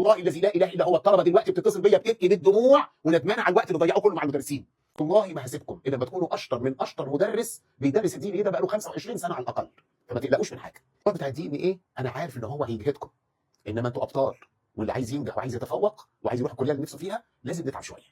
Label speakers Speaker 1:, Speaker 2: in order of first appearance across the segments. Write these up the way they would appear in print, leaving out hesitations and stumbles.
Speaker 1: والله الذي لا اله الا هو، الطلبة دلوقتي بتتصل بيا بتبكي بالدموع وندمانه على الوقت اللي ضيعوه كله مع المدرسين. والله ما هسيبكم الا لما تكونوا اشطر من اشطر مدرس بيدرس ال DNA ده بقاله 25 سنة على الاقل، فما تقلقوش من حاجة. بتاع ال DNA انا عارف ان هو هيجهدكم، انما انتوا ابطال، واللي عايز ينجح وعايز يتفوق وعايز يروح الكلية اللي نفسه فيها لازم نتعب شوية.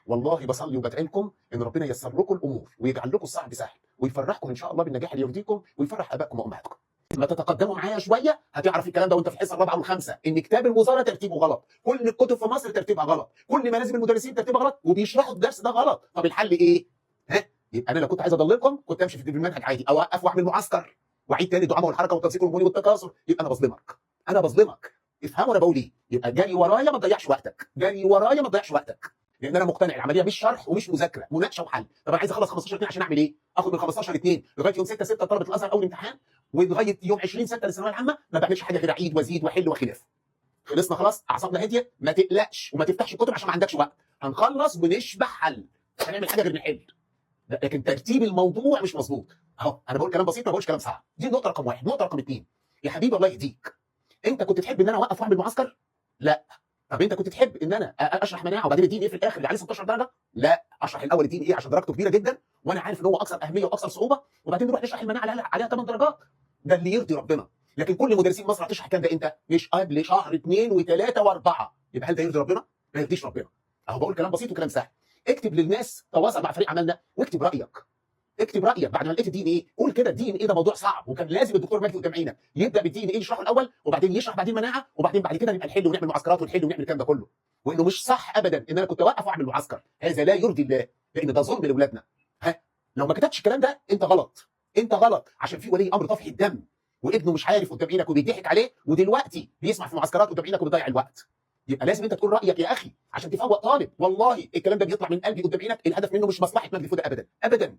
Speaker 1: والله بصلي وبدعي لكم ان ربنا ييسر لكم الامور ويجعل لكم الصعب سهل ويفرحكم ان شاء الله بالنجاح اللي يرضيكم ويفرح ابائكم وامهاتكم. ما تتقدموا معايا شوية هتعرف الكلام ده وانت في الحصة الرابعة والخامسة، ان كتاب الوزارة ترتيبه غلط، كل الكتب في مصر ترتيبها غلط، كل ملازم المدرسين ترتيبها غلط، وبيشرحوا الدرس ده غلط. طب الحل ايه؟ ها؟ يبقى انا لو كنت عايز اضللكم كنت امشي في المنهج عادي، او اوقف واعمل معسكر واعيد تاني الدعامه والحركة والتنسيق الهرموني والتكاثر. يبقى انا بظلمك، انا بظلمك. افهموا انا بقول ايه. يبقى جري ورايا ما تضيعش وقتك، جري ورايا ما تضيعش وقتك، لان انا مقتنع العملية مش شرح ومش مذاكرة، مناقشة وحل. طب انا عايز اخلص 15/2 عشان اعمل ايه؟ اخد من 15/2 لغاية يوم 6/6 طلبه الازهر اول امتحان، ولغاية يوم 20/6 للثانويه العامة ما بعملش حاجة غير اعيد وازيد واحل وخلاف. خلصنا خلاص، اعصابنا هادية، ما تقلقش وما تفتحش الكتب عشان ما عندكش وقت. هنخلص ونشبع حل، مش هنعمل حاجة غير نحل، لكن ترتيب الموضوع مش مظبوط. اهو انا بقول كلام بسيط، ما بقولش كلام صعب. دي النقطة رقم 1. النقطة رقم 2، يا حبيبي الله يهديك، انت كنت تحب ان انا اوقف واعمل معسكر؟ لا. طب انت كنت تحب ان انا اشرح مناعة وبعدين ال DNA في الاخر اللي عليه 16 درجه؟ لا، اشرح الاول ال DNA عشان درجته كبيرة جدا وانا عارف ان هو اكثر اهمية واكثر صعوبة، وبعدين نروح نشرح المناعة عليها 8 درجات. ده اللي يرضي ربنا. لكن كل مدرسين مصر هتشرح الكلام ده امتى؟ مش قبل شهر 2 و3 و4. يبقى هل ده يرضي ربنا؟ ما يرضيش ربنا. اهو بقول كلام بسيط وكلام سهل. اكتب للناس، تواصل مع فريق عملنا واكتب رايك. اكتب رايك بعد ما لقيت ال DNA، قول كده ال DNA ده موضوع صعب وكان لازم الدكتور مجدي قدام عينك يبدا بال DNA يشرحه الاول، وبعدين يشرح بعدين مناعة، وبعدين بعد كده نبقى نحل ونعمل معسكرات ونحل ونعمل الكلام ده كله. وانه مش صح ابدا ان انا كنت اوقف واعمل معسكر، هذا لا يرضي الله، لان ده ظلم لاولادنا. ها، لو ما كتبتش الكلام ده انت غلط، انت غلط، عشان في ولي امر طفح الدم وابنه مش عارف قدام عينك وبيضحك عليه، ودلوقتي بيسمع في معسكرات قدام عينك وبيضيع الوقت. يبقى لازم انت تقول رايك يا اخي عشان تفوق طالب. والله الكلام ده بيطلع من قلبي قدام عينك، الهدف منه مش مصلحة مجدي فوده ابدا ابدا،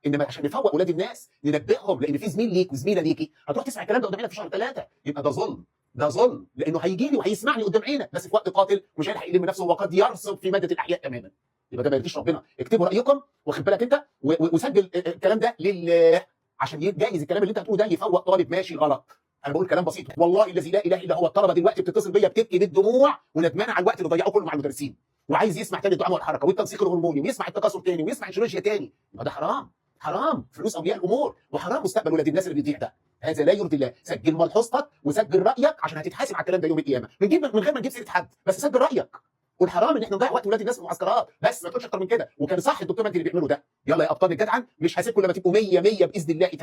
Speaker 1: انما عشان نفوق اولاد الناس، ننبههم، لان في زميل ليك وزميله ليكي هتروح تسمع الكلام ده قدام عينك في شهر 3، يبقى ده ظلم، ده ظلم، لانه هيجي لي وهيسمعني قدام عينك بس في وقت قاتل ومش هيلحق يلم نفسه، وقد يرسب في مادة الاحياء تماما. يبقى ده ما يرضيش ربنا. اكتبوا رايكم، واخد بالك انت، وسجل الكلام ده لله عشان جايز الكلام اللي انت هتقوله ده يفوق طالب ماشي غلط. انا بقول كلام بسيط، والله الذي لا اله الا هو، الطلبة دلوقتي بتتصل بيا بتبكي بالدموع وندمانه على الوقت اللي ضيعوه كله مع المدرسين، وعايز يسمع تاني الدعامه والحركة والتنسيق الهرموني ويسمع التكاثر تاني ويسمع الجيولوجيا تاني. يبقى ده حرام، حرام فلوس اولياء الامور، وحرام مستقبل ولاد الناس اللي بيضيع ده. هذا لا يرضي الله. سجل ملحوظتك وسجل رايك عشان هتتحاسب على الكلام ده يوم القيامة، من غير ما نجيب سيره حد، بس سجل رايك. والحرام ان احنا نضيع وقت ولاد الناس في المعسكرات، بس ما تقولش اكتر من كده. وكان صح الدكتور مجدي اللي بيعمله ده. يلا يا ابطال الجدعن، مش هسيبكم لما تبقوا 100 100 باذن الله تعالى.